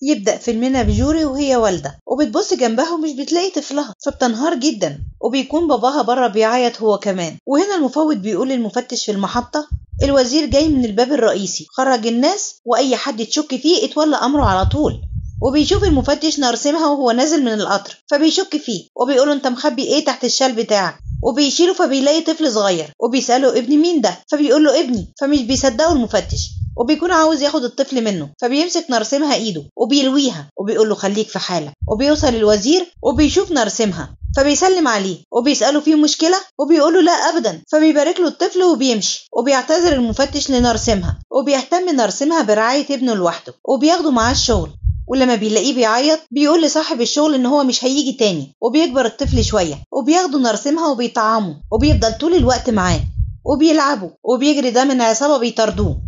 يبدأ فيلمنا بجوري وهي والدة، وبتبص جنبها ومش بتلاقي طفلها فبتنهار جدا، وبيكون باباها بره بيعيط هو كمان. وهنا المفوض بيقول للمفتش في المحطة الوزير جاي من الباب الرئيسي، خرج الناس وأي حد تشك فيه اتولى أمره على طول. وبيشوف المفتش نرسمها وهو نازل من القطر فبيشك فيه وبيقوله انت مخبي ايه تحت الشال بتاعك، وبيشيله فبيلاقي طفل صغير وبيسأله ابن مين ده، فبيقول له ابني، فمش بيصدقه المفتش وبيكون عاوز ياخد الطفل منه، فبيمسك نرسمها ايده وبيلويها وبيقول له خليك في حالك. وبيوصل الوزير وبيشوف نرسمها فبيسلم عليه وبيسأله فيه مشكلة وبيقول له لا أبدا، فبيبارك له الطفل وبيمشي. وبيعتذر المفتش لنرسمها وبيهتم نرسمها برعاية ابنه لوحده وبياخده معاه الشغل، ولما بيلاقيه بيعيط بيقول لصاحب الشغل ان هو مش هيجي تاني. وبيكبر الطفل شوية وبياخده نرسمها وبيطعمه وبيفضل طول الوقت معاه وبيلعبوا، وبيجري ده من عصابة بيطاردوه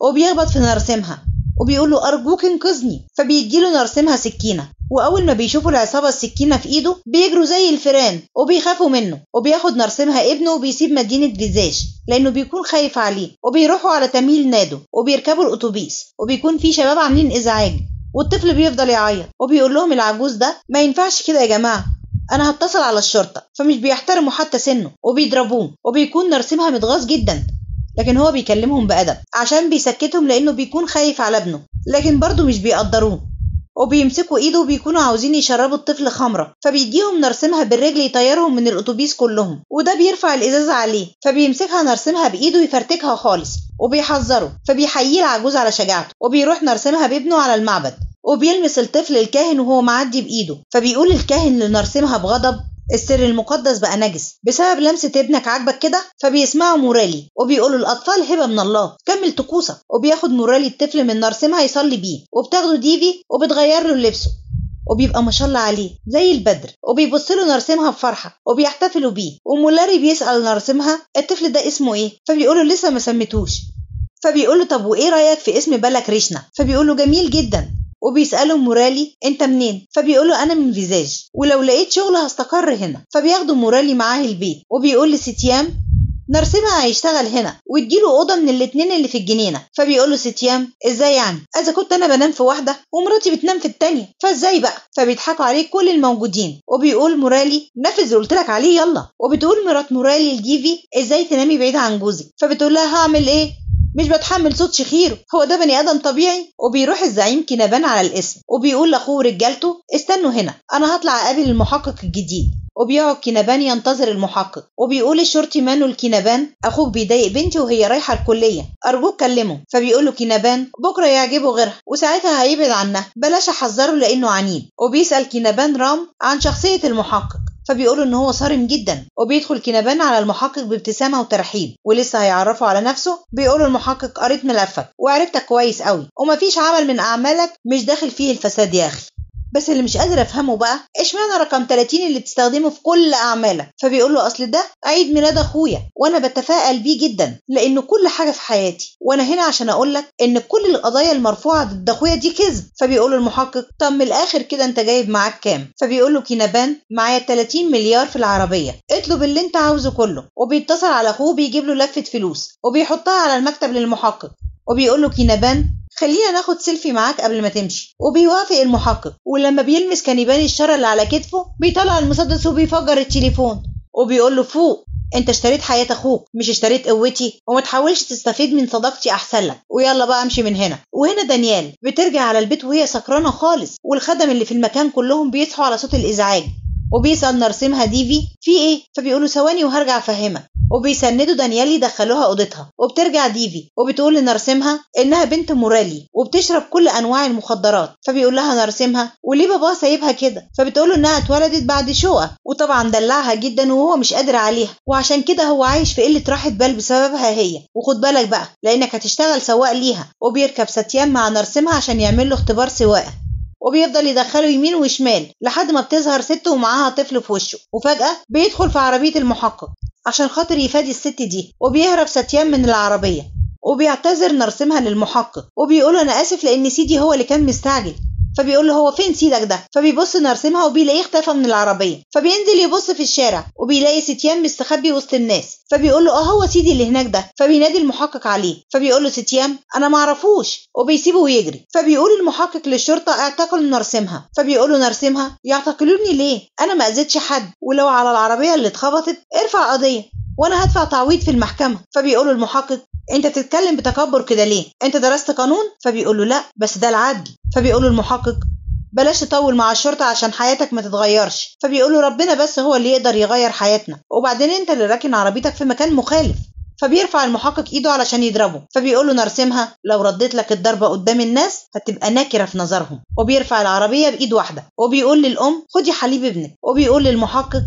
وبيخبط في نرسمها وبيقول له أرجوك انقذني، فبيديله نرسمها سكينة، وأول ما بيشوفوا العصابة السكينة في إيده بيجروا زي الفيران وبيخافوا منه. وبياخد نرسمها ابنه وبيسيب مدينة فيزاج لأنه بيكون خايف عليه، وبيروحوا على تميل نادو وبيركبوا الأتوبيس، وبيكون في شباب عاملين إزعاج والطفل بيفضل يعيط وبيقول لهم العجوز ده ما ينفعش كده يا جماعة، أنا هتصل على الشرطة، فمش بيحترموا حتى سنه وبيضربوه. وبيكون نرسمها متغاظ جدا لكن هو بيكلمهم بأدب عشان بيسكتهم لأنه بيكون خايف على ابنه، لكن برضه مش بيقدروه وبيمسكوا ايده وبيكونوا عاوزين يشربوا الطفل خمرة، فبيديهم نرسمها بالرجل يطيرهم من الأتوبيس كلهم، وده بيرفع الإزازة عليه فبيمسكها نرسمها بإيده يفرتكها خالص وبيحذره، فبيحييه العجوز على شجاعته. وبيروح نرسمها بابنه على المعبد وبيلمس الطفل الكاهن وهو معدي بإيده، فبيقول الكاهن لنرسمها بغضب السر المقدس بقى نجس بسبب لمسة ابنك، عاجبك كده؟ فبيسمعوا مورالي وبيقولوا الأطفال هبة من الله، كمل طقوسك. وبياخد مورالي الطفل من نرسمها يصلي بيه، وبتاخده ديفي وبتغير له لبسه وبيبقى ما شاء الله عليه زي البدر، وبيبص له نرسمها بفرحة وبيحتفلوا بيه. ومولاري بيسأل نرسمها الطفل ده اسمه ايه، فبيقوله لسه ما سميتوش، فبيقوله طب وايه رأيك في اسم بالا كريشنا، فبيقوله جميل جدا. وبيسأله مورالي انت منين، فبيقوله انا من فيزاج ولو لقيت شغل هستقر هنا، فبياخده مورالي معاه البيت. وبيقول لستيام نرسمها هيشتغل هنا ويديله اوضة من الاتنين اللي في الجنينة، فبيقوله ستيام ازاي يعني، اذا كنت انا بنام في واحدة ومراتي بتنام في التانية فازاي بقى، فبيضحكوا عليه كل الموجودين. وبيقول مورالي نفذ اللي قلت لك عليه يلا. وبتقول مرات مورالي لديفي ازاي تنامي بعيد عن جوزك، فبتقول لها هعمل ايه، مش بتحمل صوت شخيره، هو ده بني ادم طبيعي؟ وبيروح الزعيم كنبان على الاسم وبيقول لاخوه ورجالته استنوا هنا انا هطلع اقابل المحقق الجديد. وبيقعد كنبان ينتظر المحقق، وبيقول الشرطي مانو لكنبان اخوك بيضايق بنتي وهي رايحة الكلية ارجوك كلمة، فبيقول له كنبان بكره يعجبه غيرها وساعتها هيبعد عنها، بلاش احذره لانه عنيد. وبيسال كنبان رام عن شخصية المحقق فبيقولوا ان هو صارم جدا. وبيدخل كنبان على المحقق بابتسامة وترحيب ولسه هيعرفه على نفسه، بيقولوا المحقق قريت ملفك وعرفتك كويس قوي ومفيش عمل من اعمالك مش داخل فيه الفساد يا اخي، بس اللي مش قادر افهمه بقى اشمعنى رقم 30 اللي بتستخدمه في كل اعمالك، فبيقول له اصل ده عيد ميلاد اخويا وانا بتفائل بيه جدا لانه كل حاجة في حياتي، وانا هنا عشان اقول لك ان كل القضايا المرفوعة ضد اخويا دي كذب. فبيقول المحقق طب من الاخر كده انت جايب معاك كام، فبيقول له كينابان معايا 30 مليار في العربية، اطلب اللي انت عاوزه كله. وبيتصل على اخوه بيجيب له لفه فلوس وبيحطها على المكتب للمحقق، وبيقول له كينابان خلينا ناخد سيلفي معاك قبل ما تمشي، وبيوافق المحقق. ولما بيلمس كنبان الشارة اللي على كتفه بيطلع المسدس وبيفجر التليفون وبيقول له فوق، انت اشتريت حياة اخوك مش اشتريت قوتي، وما تحاولش تستفيد من صداقتي احسن لك، ويلا بقى امشي من هنا. وهنا دانيال بترجع على البيت وهي سكرانة خالص، والخدم اللي في المكان كلهم بيصحوا على صوت الازعاج، وبيسأل نرسمها ديفي في ايه، فبيقولوا ثواني وهرجع افهمك، وبيسندوا دانيال يدخلوها اوضتها. وبترجع ديفي وبتقول لنرسمها انها بنت مورالي وبتشرب كل انواع المخدرات، فبيقول لها نرسمها وليه بابا سايبها كده، فبتقول له انها اتولدت بعد شوقه وطبعا دلعها جدا وهو مش قادر عليها، وعشان كده هو عايش في قلة راحة بال بسببها هي، وخد بالك بقى لانك هتشتغل سواق ليها. وبيركب ستيان مع نرسمها عشان يعمل له اختبار سواقة، وبيفضل يدخله يمين وشمال لحد ما بتظهر ست ومعاها طفل في وشه، وفجأة بيدخل في عربية المحقق عشان خاطر يفادي الست دي، وبيهرب ستيان من العربية. وبيعتذر نرسمها للمحقق وبيقول أنا آسف لأن سيدي هو اللي كان مستعجل، فبيقول له هو فين سيدك ده؟ فبيبص نرسمها وبيلاقيه اختفى من العربية. فبينزل يبص في الشارع وبيلاقي ستيان مستخبي وسط الناس، فبيقول له اهو سيدي اللي هناك ده. فبينادي المحقق عليه، فبيقول له ستيان انا معرفوش، وبيسيبه ويجري. فبيقول المحقق للشرطة اعتقلوا نرسمها. فبيقول له نرسمها يعتقلوني ليه؟ انا ما اذيتش حد، ولو على العربية اللي اتخبطت ارفع قضية وانا هدفع تعويض في المحكمة. فبيقول له المحقق انت بتتكلم بتكبر كده ليه؟ انت درست قانون؟ فبيقول له لا، بس ده العدل. فبيقول له المحقق بلاش تطول مع الشرطة عشان حياتك ما تتغيرش. فبيقول له ربنا بس هو اللي يقدر يغير حياتنا، وبعدين انت اللي راكن عربيتك في مكان مخالف. فبيرفع المحقق ايده علشان يضربه، فبيقول له نرسمها لو رديت لك الضربة قدام الناس هتبقى نكره في نظرهم. وبيرفع العربية بايد واحدة، وبيقول للام خدي حليب ابنك، وبيقول للمحقق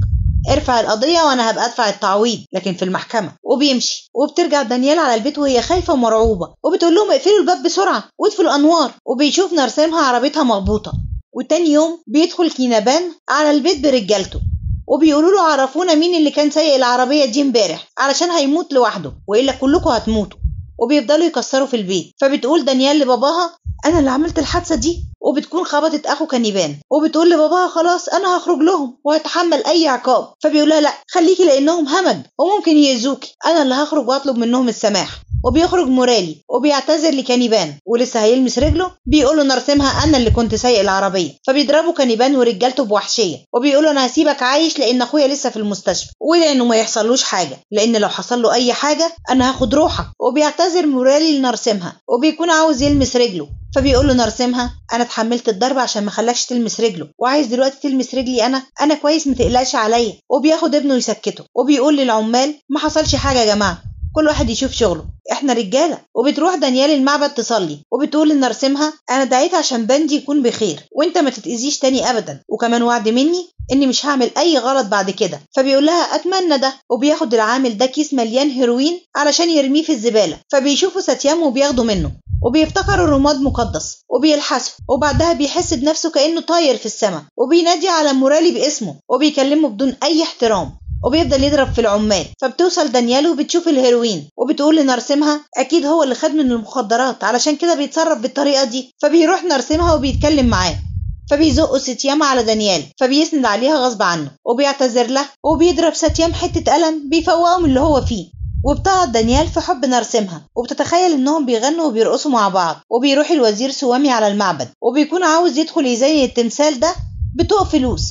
ارفع القضية وانا هبقى ادفع التعويض لكن في المحكمة، وبيمشي. وبترجع دانيال على البيت وهي خايفة ومرعوبه، وبتقول لهم اقفلوا الباب بسرعة واطفوا الانوار. وبيشوف نرسمها عربيتها مخبوطه. وتاني يوم بيدخل كينابان على البيت برجالته، وبيقولوا له عرفونا مين اللي كان سايق العربية دي امبارح علشان هيموت لوحده والا كلكم هتموتوا. وبيفضلوا يكسروا في البيت. فبتقول دانيال لباباها انا اللي عملت الحادثة دي، وبتكون خبطت اخو كنيبان، وبتقول لباباها خلاص انا هخرج لهم وهتحمل اي عقاب. فبيقولها لا خليكي لانهم همج وممكن يأذوكي، انا اللي هخرج واطلب منهم السماح. وبيخرج مورالي وبيعتذر لكنيبان، ولسه هيلمس رجله بيقول له نرسمها انا اللي كنت سايق العربية. فبيضربوا كنيبان ورجالته بوحشيه، وبيقول له انا هسيبك عايش لان اخويا لسه في المستشفى، وادعي انه ما يحصلوش حاجة لان لو حصل له اي حاجة انا هاخد روحك. وبيعتذر مورالي لنرسمها، وبيكون عاوز يلمس رجله. فبيقول له نرسمها انا اتحملت الضرب عشان ما خلاكش تلمس رجله، وعايز دلوقتي تلمس رجلي انا كويس ما تقلقش عليا. وبياخد ابنه يسكته، وبيقول للعمال ما حصلش حاجة يا جماعة، كل واحد يشوف شغله، احنا رجاله. وبتروح دانيال المعبد تصلي، وبتقول لنرسمها انا دعيت عشان بندي يكون بخير وانت ما تتاذيش تاني ابدا، وكمان وعد مني اني مش هعمل اي غلط بعد كده. فبيقول لها اتمنى ده. وبياخد العامل ده كيس مليان هيروين علشان يرميه في الزبالة. فبيشوفوا ساتيام وبياخدوا منه، وبيفتكروا الرماد مقدس وبيلحسه. وبعدها بيحس بنفسه كأنه طاير في السماء، وبينادي على مورالي باسمه وبيكلمه بدون اي احترام، وبيفضل يضرب في العمال. فبتوصل دانيال وبتشوف الهيروين، وبتقول لنرسمها اكيد هو اللي خد من المخدرات علشان كده بيتصرف بالطريقة دي. فبيروح نرسمها وبيتكلم معاه، فبيزقوا ستيام على دانيال، فبيسند عليها غصب عنه وبيعتذر له، وبيضرب ستيام حتة قلم بيفوقه من اللي هو فيه. وبتقعد دانيال في حب نرسمها، وبتتخيل انهم بيغنوا وبيرقصوا مع بعض. وبيروح الوزير سوامي على المعبد، وبيكون عاوز يدخل يزين التمثال ده بطوق فلوس.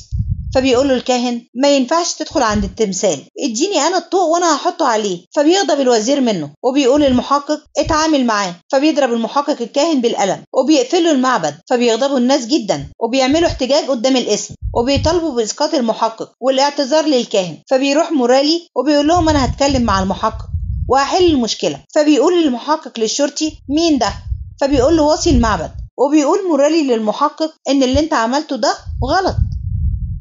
فبيقول له الكاهن ما ينفعش تدخل عند التمثال، اديني انا الطوق وانا هحطه عليه. فبيغضب الوزير منه، وبيقول للمحقق اتعامل معاه. فبيضرب المحقق الكاهن بالقلم وبيقفلوا المعبد. فبيغضبوا الناس جدا وبيعملوا احتجاج قدام القسم، وبيطالبوا باسقاط المحقق والاعتذار للكاهن. فبيروح مورالي وبيقول لهم انا هتكلم مع المحقق وهحل المشكلة. فبيقول المحقق للشرطي مين ده؟ فبيقول له واصي المعبد. وبيقول مورالي للمحقق ان اللي انت عملته ده غلط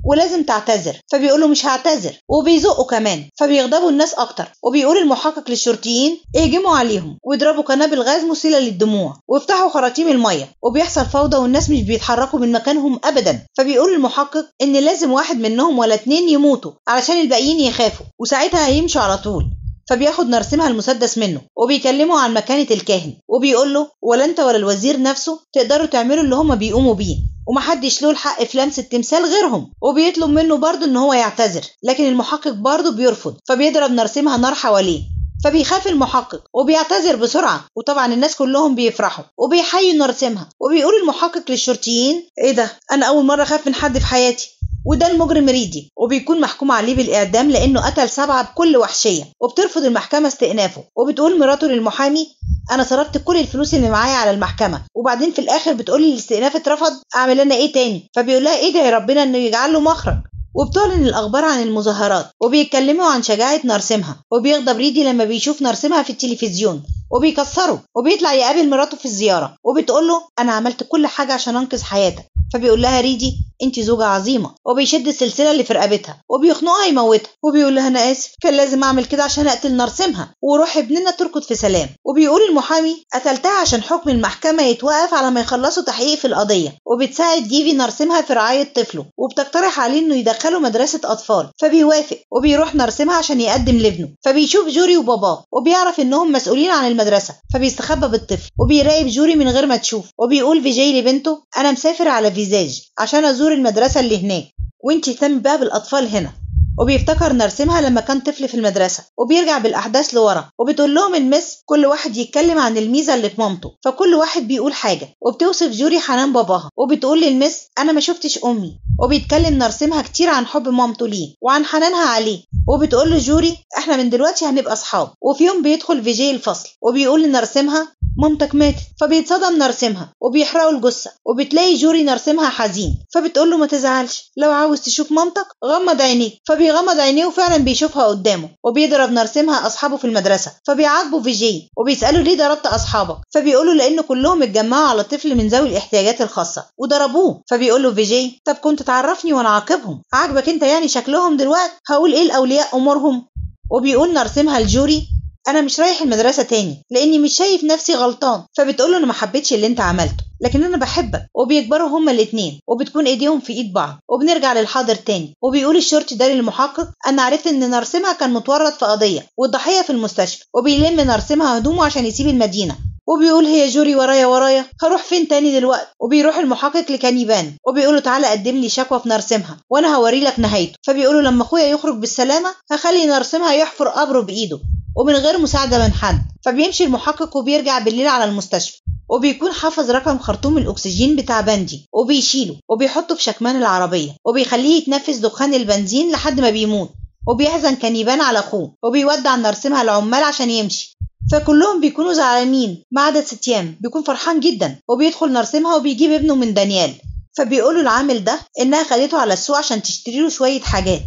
ولازم تعتذر. فبيقولوا مش هعتذر، وبيزقوا كمان. فبيغضبوا الناس اكتر، وبيقول المحقق للشرطيين اهجموا عليهم واضربوا قنابل غاز مسيله للدموع وافتحوا خراطيم المية. وبيحصل فوضى والناس مش بيتحركوا من مكانهم ابدا. فبيقول المحقق ان لازم واحد منهم ولا اتنين يموتوا علشان الباقيين يخافوا، وساعتها هيمشوا على طول. فبياخد نرسمها المسدس منه، وبيكلمه عن مكانة الكاهن، وبيقول له ولا انت ولا الوزير نفسه تقدروا تعملوا اللي هما بيقوموا بيه، ومحدش له الحق في لمس التمثال غيرهم. وبيطلب منه برضه ان هو يعتذر، لكن المحقق برضه بيرفض. فبيضرب نرسمها نار حواليه، فبيخاف المحقق وبيعتذر بسرعة، وطبعا الناس كلهم بيفرحوا وبيحيوا نرسمها. وبيقول المحقق للشرطيين ايه ده، انا اول مرة اخاف من حد في حياتي، وده المجرم ريدي. وبيكون محكوم عليه بالإعدام لأنه قتل 7 بكل وحشية. وبترفض المحكمة استئنافه، وبتقول مراته للمحامي أنا صرفت كل الفلوس اللي معايا على المحكمة، وبعدين في الآخر بتقولي الاستئناف اترفض، أعمل أنا إيه تاني؟ فبيقول لها إيه ده يا ربنا إنه يجعل له مخرج. وبتعلن الأخبار عن المظاهرات، وبيتكلموا عن شجاعة نرسمها. وبيغضب ريدي لما بيشوف نرسمها في التلفزيون وبيكسره، وبيطلع يقابل مراته في الزيارة، وبتقول له أنا عملت كل حاجة عشان أنقذ حياتك. فبيقول لها ريدي انت زوجه عظيمة، وبيشد السلسلة اللي في رقبتها وبيخنقها يموتها، وبيقول لها انا اسف كان لازم اعمل كده عشان اقتل نرسمها وروح ابننا تركض في سلام. وبيقول المحامي قتلتها عشان حكم المحكمة يتوقف على ما يخلصوا تحقيق في القضية. وبتساعد ديفي نرسمها في رعاية طفله، وبتقترح عليه انه يدخله مدرسه اطفال، فبيوافق وبيروح نرسمها عشان يقدم لابنه. فبيشوف جوري وباباه وبيعرف انهم مسؤولين عن المدرسة، فبيستخبى بالطفل وبيراقب جوري من غير ما تشوف. وبيقول فيجاي لبنته انا مسافر على فيزاج عشان ازور المدرسة اللي هناك، وانت اهتمي بقى بالاطفال هنا. وبيفتكر نرسمها لما كان طفل في المدرسة، وبيرجع بالأحداث لورا، وبتقول لهم المس كل واحد يتكلم عن الميزة اللي في مامته، فكل واحد بيقول حاجة. وبتوصف جوري حنان باباها، وبتقول للمس أنا ما شفتش أمي. وبيتكلم نرسمها كتير عن حب مامته ليه وعن حنانها عليه، وبتقول له جوري احنا من دلوقتي هنبقى أصحاب. وفي يوم بيدخل فيجي الفصل وبيقول لنرسمها مامتك ماتت، فبيتصدم نرسمها وبيحرقوا الجثة. وبتلاقي جوري نرسمها حزين، فبتقول له ما تزعلش، لو عاوز تشوف مامتك غمض عينيك، فبيغمض عينيه وفعلا بيشوفها قدامه. وبيضرب نرسمها اصحابه في المدرسة، فبيعاقبوا فيجي وبيسالوا ليه ضربت اصحابك، فبيقولوا لان كلهم اتجمعوا على طفل من ذوي الاحتياجات الخاصة وضربوه. فبيقول له فيجي طب كنت تعرفني وانا عاقبهم، عاجبك انت يعني شكلهم دلوقتي، هقول ايه لاولياء امورهم. وبيقول نرسمها لجوري انا مش رايح المدرسة تاني لاني مش شايف نفسي غلطان، فبتقول له انا ما حبيتش اللي انت عملته لكن انا بحبك. وبيكبروا هما الاثنين وبتكون ايديهم في ايد بعض. وبنرجع للحاضر تاني، وبيقول الشرطي ده للمحقق انا عرفت ان نرسمها كان متورط في قضية والضحيه في المستشفى. وبيلم نرسمها هدومه عشان يسيب المدينة، وبيقول هي جوري ورايا ورايا هروح فين تاني دلوقتي. وبيروح المحقق لكانيبان وبيقول له تعالى قدم لي شكوى في نرسمها وانا هوري لك نهايته. فبيقول له لما اخويا يخرج بالسلامة هخلي نرسمها يحفر قبره بايده ومن غير مساعدة من حد. فبيمشي المحقق وبيرجع بالليل على المستشفى، وبيكون حافظ رقم خرطوم الأكسجين بتاع بندي وبيشيله وبيحطه في شكمان العربية وبيخليه يتنفس دخان البنزين لحد ما بيموت. وبيحزن كانيبان على أخوه وبيودع نرسمها العمال عشان يمشي، فكلهم بيكونوا زعلانين ما عدا ستيام بيكون فرحان جدا. وبيدخل نرسمها وبيجيب ابنه من دانيال، فبيقولوا العامل ده إنها خدته على السوق عشان تشتري له شوية حاجات.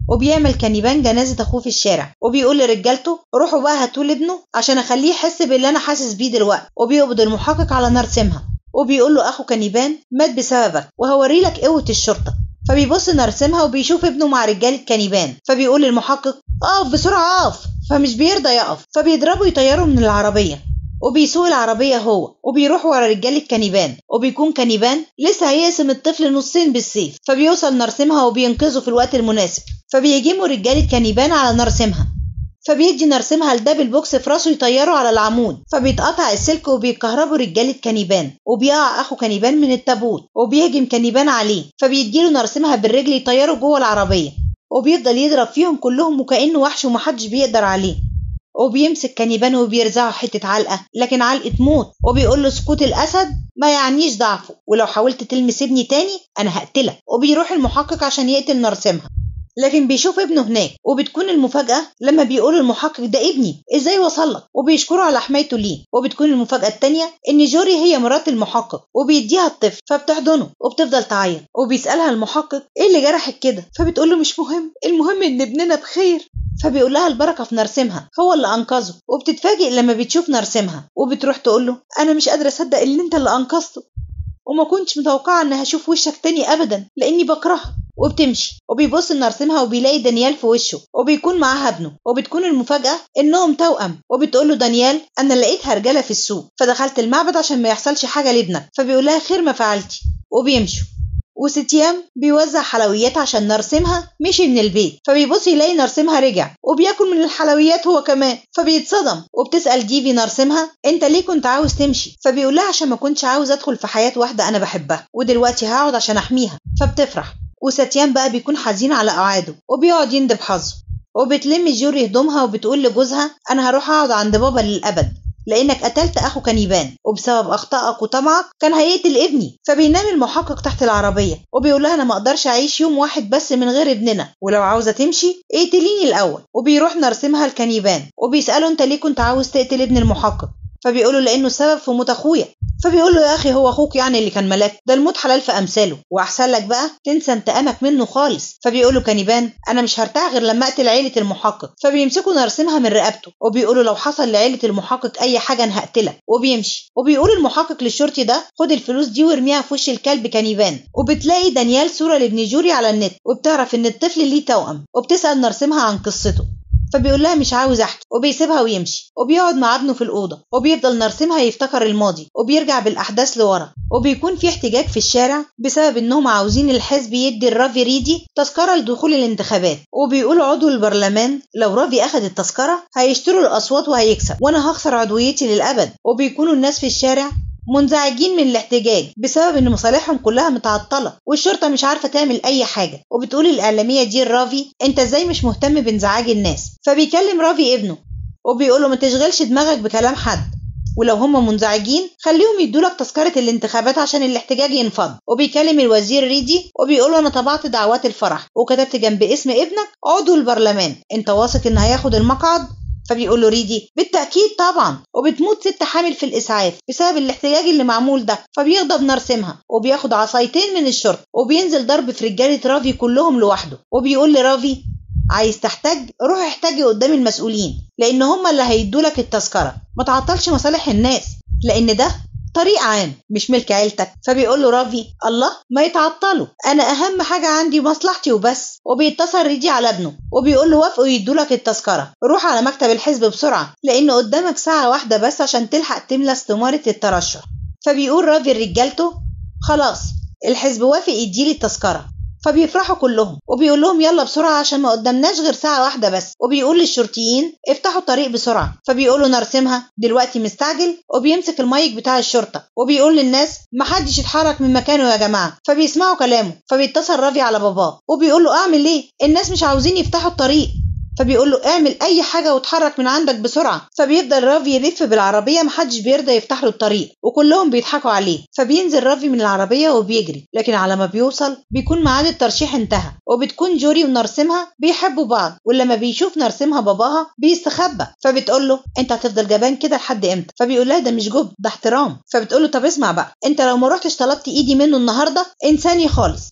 وبيعمل كانيبان جنازة أخوه في الشارع، وبيقول لرجالته روحوا بقى هاتوا لابنه عشان أخليه يحس باللي أنا حاسس بيه دلوقتي. وبيقبض المحقق على نرسمها وبيقول له أخو كانيبان مات بسببك وهوري لك قوة الشرطة. فبيبص نرسمها وبيشوف ابنه مع رجالة كانيبان، فبيقول للمحقق اقف بسرعة اقف، فمش بيرضى يقف، فبيضربه يطيره من العربية. وبيسوق العربية هو وبيروح ورا رجالة كانيبان، وبيكون كانيبان لسه هيقسم الطفل نصين بالسيف، فبيوصل نرسمها وبينقذه في الوقت المناسب. فبيهجموا رجالة كانيبان على نرسمها، فبيدي نرسمها لده بالبوكس في راسه يطيره على العمود، فبيتقطع السلك وبيكهربوا رجالة كانيبان، وبيقع أخو كانيبان من التابوت وبيهجم كانيبان عليه، فبيديله نرسمها بالرجل يطيره جوه العربية، وبيفضل يضرب فيهم كلهم وكأنه وحش ومحدش بيقدر عليه. وبيمسك كانيبان وبيرزعه حتة علقة لكن علقة موت، وبيقول له سكوت الأسد ما يعنيش ضعفه، ولو حاولت تلمس ابني تاني أنا هقتلك. وبيروح المحقق عشان يقتل نرسمها، لكن بيشوف ابنه هناك، وبتكون المفاجأة لما بيقول المحقق ده ابني ازاي وصلك، وبيشكره على حمايته ليه. وبتكون المفاجأة التانية ان جوري هي مرات المحقق وبيديها الطفل، فبتحضنه وبتفضل تعيط. وبيسألها المحقق ايه اللي جرحك كده، فبتقول له مش مهم، المهم ان ابننا بخير. فبيقول لها البركة في نرسمها هو اللي أنقذه. وبتتفاجئ لما بتشوف نرسمها وبتروح تقول له أنا مش قادرة أصدق إن أنت اللي أنقذته، وما كنتش متوقعة إن هشوف وشك تاني أبدا لأني بكرهك. وبتمشي. وبيبص لنرسمها وبيلاقي دانيال في وشه وبيكون معاها ابنه، وبتكون المفاجأة إنهم توأم. وبتقول له دانيال أنا لقيت هرجلة في السوق فدخلت المعبد عشان ما يحصلش حاجة لابنك، فبيقول لها خير ما فعلتي، وبيمشوا. وستيام بيوزع حلويات عشان نرسمها مشي من البيت، فبيبص يلاقي نرسمها رجع وبياكل من الحلويات هو كمان، فبيتصدم. وبتسأل ديفي نرسمها انت ليه كنت عاوز تمشي، فبيقول لها عشان ما كنتش عاوز ادخل في حياة واحدة انا بحبها ودلوقتي هقعد عشان احميها، فبتفرح. وستيام بقى بيكون حزين على قعاده وبيقعد يندب حظه. وبتلم جوري هدومها وبتقول لجوزها انا هروح اقعد عند بابا للابد لانك قتلت اخو كانيبان وبسبب اخطائك وطمعك كان هيقتل ابني. فبينام المحقق تحت العربية وبيقول لها انا ما اقدرش اعيش يوم واحد بس من غير ابننا، ولو عاوزه تمشي اقتليني الاول. وبيروح نرسمها لكانيبان وبيساله انت ليه كنت عاوز تقتل ابن المحقق، فبيقوله لانه السبب في موت اخويا. فبيقول له يا اخي هو اخوك يعني اللي كان ملاك؟ ده الموت حلال في امثاله، واحسن لك بقى تنسى انتقامك منه خالص. فبيقول له كانيبان انا مش هرتاح غير لما اقتل عيله المحقق. فبيمسكوا نرسمها من رقبته وبيقولوا لو حصل لعيلة المحقق اي حاجة انا هقتلك، وبيمشي. وبيقول المحقق للشرطي ده خد الفلوس دي وارميها في وش الكلب كانيبان. وبتلاقي دانيال صوره لابن جوري على النت، وبتعرف ان الطفل ليه توأم، وبتسال نرسمها عن قصته. فبيقول لها مش عاوز احكي، وبيسيبها ويمشي. وبيقعد مع ابنه في الاوضة، وبيفضل نرسمها يفتكر الماضي وبيرجع بالاحداث لورا. وبيكون في احتجاج في الشارع بسبب انهم عاوزين الحزب يدي الرافي ريدي تذكره لدخول الانتخابات، وبيقول عضو البرلمان لو رافي اخذ التذكرة هيشتروا الاصوات وهيكسب، وانا هخسر عضويتي للابد. وبيكونوا الناس في الشارع منزعجين من الاحتجاج بسبب ان مصالحهم كلها متعطلة والشرطة مش عارفه تعمل اي حاجة. وبتقول الاعلامية دي لرافي انت ازاي مش مهتم بانزعاج الناس؟ فبيكلم رافي ابنه وبيقوله ما تشغلش دماغك بكلام حد، ولو هم منزعجين خليهم يدولك تذكره الانتخابات عشان الاحتجاج ينفض. وبيكلم الوزير ريدي وبيقوله انا طبعت دعوات الفرح وكتبت جنب اسم ابنك عضو البرلمان، انت واثق ان هياخد المقعد؟ فبيقول له ريدي بالتأكيد طبعا. وبتموت ست حامل في الإسعاف بسبب الاحتجاج اللي معمول ده. فبيغضب نرسمها وبياخد عصايتين من الشرطة وبينزل ضرب في رجالة رافي كلهم لوحده. وبيقول لرافي عايز تحتج روح احتج قدام المسؤولين لأن هم اللي هيدولك التذكرة، ما تعطلش مصالح الناس لأن ده طريق عام مش ملك عيلتك. فبيقول له رافي الله ما يتعطلوا، انا اهم حاجة عندي مصلحتي وبس. وبيتصل ريدي على ابنه وبيقول له وافقوا يدولك التذكرة، روح على مكتب الحزب بسرعة لان قدامك ساعة واحدة بس عشان تلحق تملى استماره الترشح. فبيقول رافي لرجالته خلاص الحزب وافق يديلي التذكرة. فبيفرحوا كلهم وبيقول لهم يلا بسرعة عشان ما قدامناش غير ساعة واحدة بس. وبيقول للشرطيين افتحوا الطريق بسرعة. فبيقولوا نرسمها دلوقتي مستعجل، وبيمسك المايك بتاع الشرطة وبيقول للناس محدش يتحرك من مكانه يا جماعة. فبيسمعوا كلامه. فبيتصل رافي على باباه وبيقول له اعمل ايه؟ الناس مش عاوزين يفتحوا الطريق. فبيقول له اعمل اي حاجة واتحرك من عندك بسرعة. فبيفضل رافي يلف بالعربية محدش بيرضى يفتح له الطريق وكلهم بيضحكوا عليه. فبينزل رافي من العربية وبيجري، لكن على ما بيوصل بيكون ميعاد الترشيح انتهى. وبتكون جوري ونرسمها بيحبوا بعض، ولما بيشوف نرسمها باباها بيستخبى. فبتقول له انت هتفضل جبان كده لحد امتى؟ فبيقول لها ده مش جبن ده احترام. فبتقول له طب اسمع بقى، انت لو ما رحتش طلبت ايدي منه النهارده انساني خالص.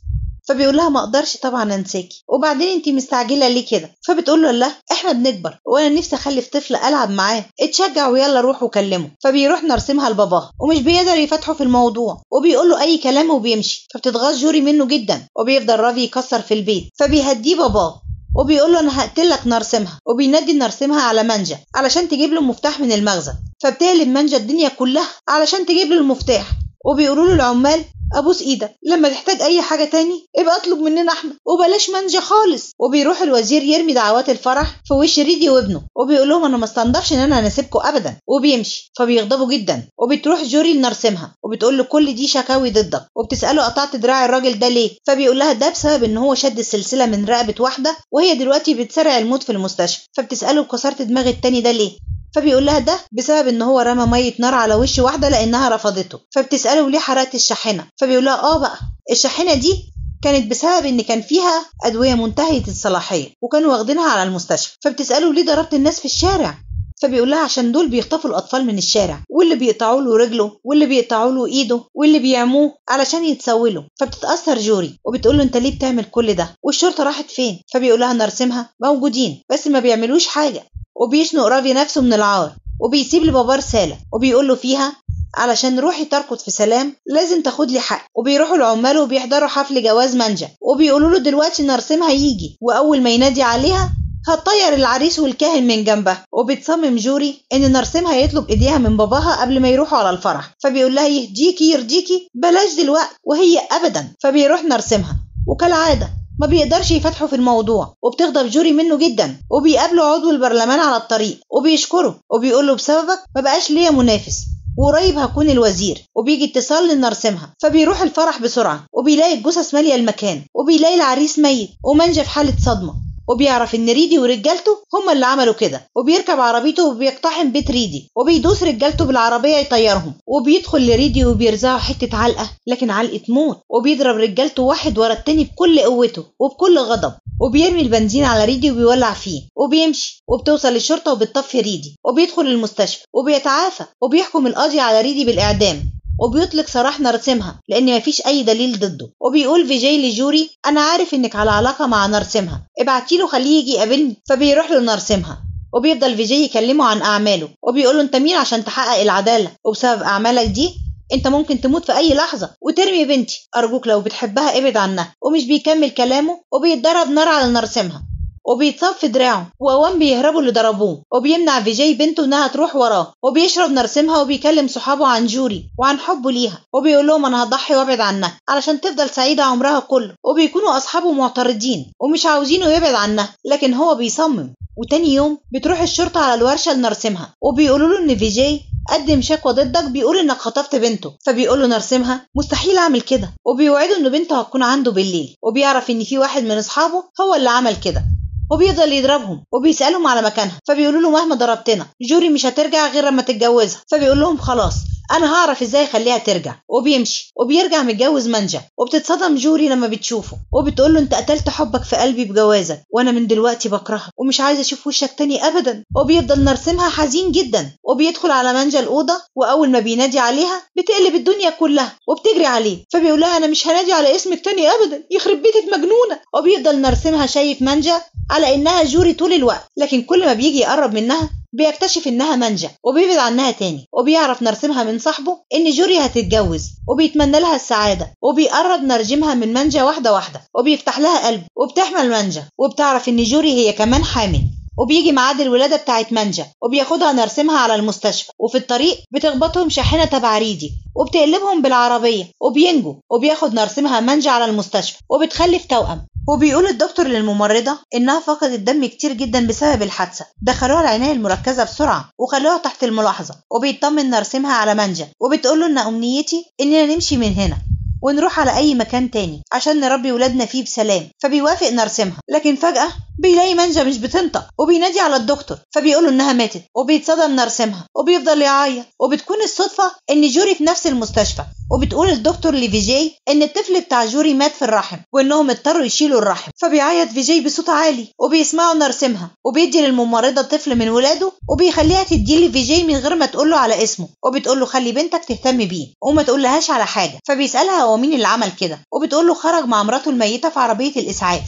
فبيقول لها ما اقدرش طبعا انساكي، وبعدين انت مستعجلة ليه كده؟ فبتقول له لا احنا بنكبر وانا نفسي اخلف طفل العب معاه، اتشجع ويلا روح وكلمه. فبيروح نرسمها لباباها ومش بيقدر يفتحه في الموضوع وبيقول له اي كلام وبيمشي. فبتتغاظ جوري منه جدا وبيفضل رافي يكسر في البيت. فبيهديه باباه وبيقول له انا هقتلك نرسمها، وبينادي نرسمها على منجا علشان تجيب له مفتاح من المخزن. فبتقلب منجا الدنيا كلها علشان تجيب له المفتاح، وبيقولوا له العمال ابوس ايدك لما تحتاج اي حاجة تاني ابقى اطلب مننا احنا وبلاش منجا خالص. وبيروح الوزير يرمي دعوات الفرح في وش ريدي وابنه وبيقول لهم انا ما استنضفش ان انا هنسيبكم ابدا، وبيمشي. فبيغضبوا جدا. وبتروح جوري لنرسمها وبتقول له كل دي شكاوي ضدك، وبتساله قطعت دراع الراجل ده ليه؟ فبيقول لها ده بسبب ان هو شد السلسلة من رقبة واحدة وهي دلوقتي بتسرع الموت في المستشفى. فبتساله كسرت دماغ التاني ده ليه؟ فبيقول لها ده بسبب ان هو رمى مية نار على وش واحدة لانها رفضته. فبتساله ليه حرقت الشاحنة؟ فبيقول لها بقى الشاحنة دي كانت بسبب ان كان فيها ادوية منتهية الصلاحية وكانوا واخدينها على المستشفى. فبتساله ليه ضربت الناس في الشارع؟ فبيقول لها عشان دول بيخطفوا الاطفال من الشارع، واللي بيقطعوا له رجله واللي بيقطعوا له ايده واللي بيعموه علشان يتسولوا. فبتتاثر جوري وبتقول له انت ليه بتعمل كل ده والشرطة راحت فين؟ فبيقول لها نرسمها موجودين بس ما بيعملوش حاجة. وبيشنق رافي نفسه من العار وبيسيب لباباه رسالة وبيقول له فيها علشان روحي ترقد في سلام لازم تاخد لي حق. وبيروحوا العمال وبيحضروا حفل جواز منجا وبيقولوا له دلوقتي نرسمها يجي، واول ما ينادي عليها هتطير العريس والكاهن من جنبها. وبتصمم جوري ان نرسمها يطلب ايديها من باباها قبل ما يروحوا على الفرح. فبيقول لها يهديكي يرضيكي بلاش دلوقتي، وهي ابدا. فبيروح نرسمها وكالعادة ما بيقدرش يفتحوا في الموضوع، وبتغضب جوري منه جدا. وبيقابله عضو البرلمان على الطريق وبيشكره وبيقول له بسببك ما بقاش ليا منافس وقريب هكون الوزير. وبيجي اتصال لنرسمها فبيروح الفرح بسرعة وبيلاقي الجثث ماليه المكان وبيلاقي العريس ميت ومنجا في حاله صدمة. وبيعرف ان ريدي ورجالته هم اللي عملوا كده، وبيركب عربيته وبيقتحم بيت ريدي وبيدوس رجالته بالعربية يطيرهم. وبيدخل لريدي وبيرزعه حتة علقه لكن علقه موت، وبيضرب رجالته واحد ورا التاني بكل قوته وبكل غضب، وبيرمي البنزين على ريدي وبيولع فيه وبيمشي. وبتوصل للشرطة وبتطفي ريدي وبيدخل المستشفى وبيتعافى، وبيحكم القاضي على ريدي بالاعدام. وبيطلق سراح نرسمها لان مفيش اي دليل ضده. وبيقول فيجاي لجوري انا عارف انك على علاقة مع نرسمها، ابعتيله خليه يجي يقابلني. فبيروح له نرسمها وبيفضل فيجاي يكلمه عن اعماله وبيقول له انت مين عشان تحقق العدالة، وبسبب اعمالك دي انت ممكن تموت في اي لحظة وترمي بنتي، ارجوك لو بتحبها ابعد عنها. ومش بيكمل كلامه وبيتضرب نار على نرسمها وبيتصاب في دراعه، واوام بيهربوا اللي ضربوه. وبيمنع فيجاي بنته انها تروح وراه، وبيشرب نرسمها وبيكلم صحابه عن جوري وعن حبه ليها، وبيقول لهم انا هضحي وابعد عنها علشان تفضل سعيدة عمرها كله. وبيكونوا اصحابه معترضين ومش عاوزينه يبعد عنها، لكن هو بيصمم. وتاني يوم بتروح الشرطة على الورشة لنرسمها وبيقولوا له ان فيجاي قدم شكوى ضدك، بيقول انك خطفت بنته. فبيقول له نرسمها مستحيل اعمل كده، وبيوعده ان بنته هتكون عنده بالليل. وبيعرف ان في واحد من اصحابه هو اللي عمل كده، وبيفضل يضربهم وبيسألهم على مكانها. فبيقولوا له مهما ضربتنا جوري مش هترجع غير لما تتجوزها. فبيقول لهم خلاص انا هعرف ازاي اخليها ترجع، وبيمشي وبيرجع متجوز منجا. وبتتصدم جوري لما بتشوفه وبتقول له انت قتلت حبك في قلبي بجوازك، وانا من دلوقتي بكرهك ومش عايزه اشوف وشك تاني ابدا. وبيفضل نرسمها حزين جدا، وبيدخل على منجا الاوضة، واول ما بينادي عليها بتقلب الدنيا كلها وبتجري عليه. فبيقول لها انا مش هنادي على اسمك تاني ابدا، يخرب بيتك مجنونة. وبيفضل نرسمها شايف منجا على انها جوري طول الوقت، لكن كل ما بيجي يقرب منها بيكتشف انها منجا وبيبعد عنها تاني. وبيعرف نرسمها من صاحبه ان جوري هتتجوز وبيتمنى لها السعادة، وبيقرب نرجمها من منجا واحدة واحدة وبيفتح لها قلب، وبتحمل منجا وبتعرف ان جوري هي كمان حامل. وبيجي ميعاد الولادة بتاعت منجا وبياخدها نرسمها على المستشفى، وفي الطريق بتخبطهم شاحنة تبع ريدي وبتقلبهم بالعربية وبينجوا. وبياخد نرسمها منجا على المستشفى وبتخلف توأم. وبيقول الدكتور للممرضة إنها فقدت دم كتير جدا بسبب الحادثة، دخلوها العناية المركزة بسرعة وخلوها تحت الملاحظة. وبيطمن نرسمها على منجا وبتقوله إن أمنيتي إننا نمشي من هنا ونروح على أي مكان تاني عشان نربي ولادنا فيه بسلام. فبيوافق نرسمها، لكن فجأة بيلاقي منجا مش بتنطق وبينادي على الدكتور فبيقوله إنها ماتت. وبيتصدم نرسمها وبيفضل يعيط. وبتكون الصدفة إن جوري في نفس المستشفى، وبتقول الدكتور لفيجاي إن الطفل بتاع جوري مات في الرحم وإنهم اضطروا يشيلوا الرحم. فبيعيط فيجاي بصوت عالي وبيسمعوا نرسمها، وبيدي للممرضة طفل من ولاده وبيخليها تديه لفيجاي من غير ما تقوله على اسمه، وبتقوله خلي بنتك تهتم بيه وما تقولهاش على حاجة. فبيسألها هو مين اللي عمل كده، وبتقوله خرج مع مراته الميتة في عربية الإسعاف.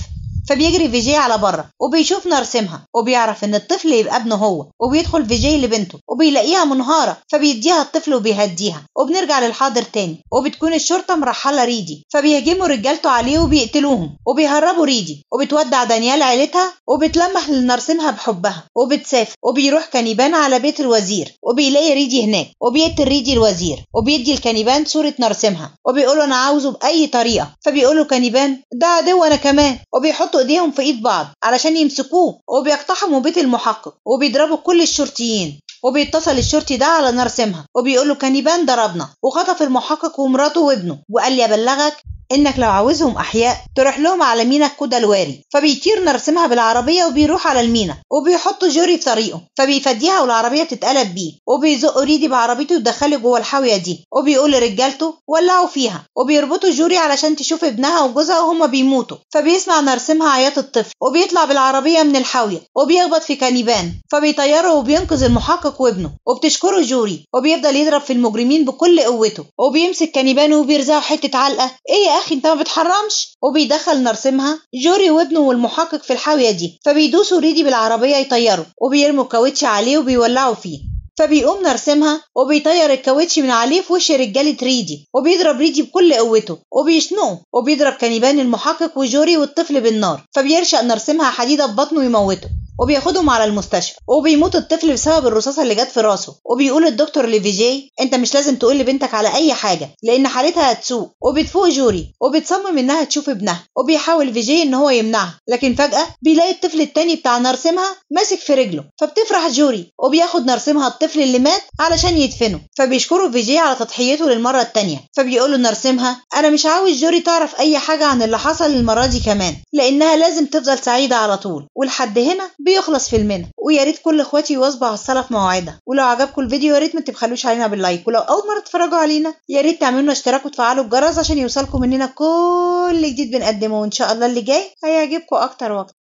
فبيجري فيجاي على بره وبيشوف نرسمها وبيعرف ان الطفل يبقى ابنه هو. وبيدخل فيجاي لبنته وبيلاقيها منهاره، فبيديها الطفل وبيهديها. وبنرجع للحاضر تاني، وبتكون الشرطة مرحلة ريدي، فبيهجموا رجالته عليه وبيقتلوهم وبيهربوا ريدي. وبتودع دانيال عيلتها وبتلمح لنرسمها بحبها وبتسافر. وبيروح كانيبان على بيت الوزير وبيلاقي ريدي هناك، وبيقتل ريدي الوزير وبيدي الكانيبان صوره نرسمها وبيقول انا عاوزه باي طريقه. فبيقول كانيبان ده عدو انا كمان، وبيحط ايديهم في ايد بعض علشان يمسكوه. وبيقتحموا بيت المحقق وبيضربوا كل الشرطيين. وبيتصل الشرطي ده على نرسمها وبيقول له كانيبان ضربنا وخطف المحقق ومراته وابنه، وقال لي ابلغك انك لو عاوزهم احياء تروح لهم على مينا كودالواري. فبيطير نرسمها بالعربية وبيروح على المينا وبيحطوا جوري في طريقه، فبيفديها والعربية بتتقلب بيه. وبيزقوا ريدي بعربيته ويدخله جوه الحاويه دي، وبيقول لرجالته ولعوا فيها. وبيربطوا جوري علشان تشوف ابنها وجوزها وهما بيموتوا. فبيسمع نرسمها عياط الطفل وبيطلع بالعربية من الحاويه وبيخبط في كانيبان، فبيطيره وبينقذ المحقق وابنه. وبتشكره جوري وبيفضل يضرب في المجرمين بكل قوته، وبيمسك كانيبان وبيرزعه حتة علقه، ايه يا اخي انت ما بتحرمش؟ وبيدخل نرسمها جوري وابنه والمحقق في الحاويه دي، فبيدوسوا ريدي بالعربية يطيروا وبيرموا الكاوتش عليه وبيولعوا فيه. فبيقوم نرسمها وبيطير الكاوتش من عليه في وش رجاله ريدي، وبيضرب ريدي بكل قوته وبيشنقه، وبيضرب كانيبان المحقق وجوري والطفل بالنار، فبيرشق نرسمها حديده في بطنه ويموته. وبياخدهم على المستشفى وبيموت الطفل بسبب الرصاصة اللي جت في راسه. وبيقول الدكتور لفيجاي انت مش لازم تقول لبنتك على اي حاجة لان حالتها هتسوء. وبتفوق جوري وبتصمم انها تشوف ابنها، وبيحاول فيجاي ان هو يمنعها، لكن فجاة بيلاقي الطفل التاني بتاع نرسمها ماسك في رجله، فبتفرح جوري وبياخد نرسمها الطفل اللي مات علشان يدفنه. فبيشكره فيجاي على تضحيته للمرة التانية، فبيقول له نرسمها انا مش عاوز جوري تعرف اي حاجة عن اللي حصل المرة دي كمان، لانها لازم تفضل سعيدة على طول. ولحد هنا بيخلص فيلمنا، ويا ريت كل اخواتي يواظبوا على الصلاة في مواعيدها. ولو عجبكم الفيديو يا ريت ما تبخلوش علينا بال like، ولو اول مرة تتفرجوا علينا يا ريت تعملوا لنا اشتراك وتفعلوا الجرس عشان يوصلكم مننا كل جديد بنقدمه، وان شاء الله اللي جاي هيعجبكم اكتر واكتر.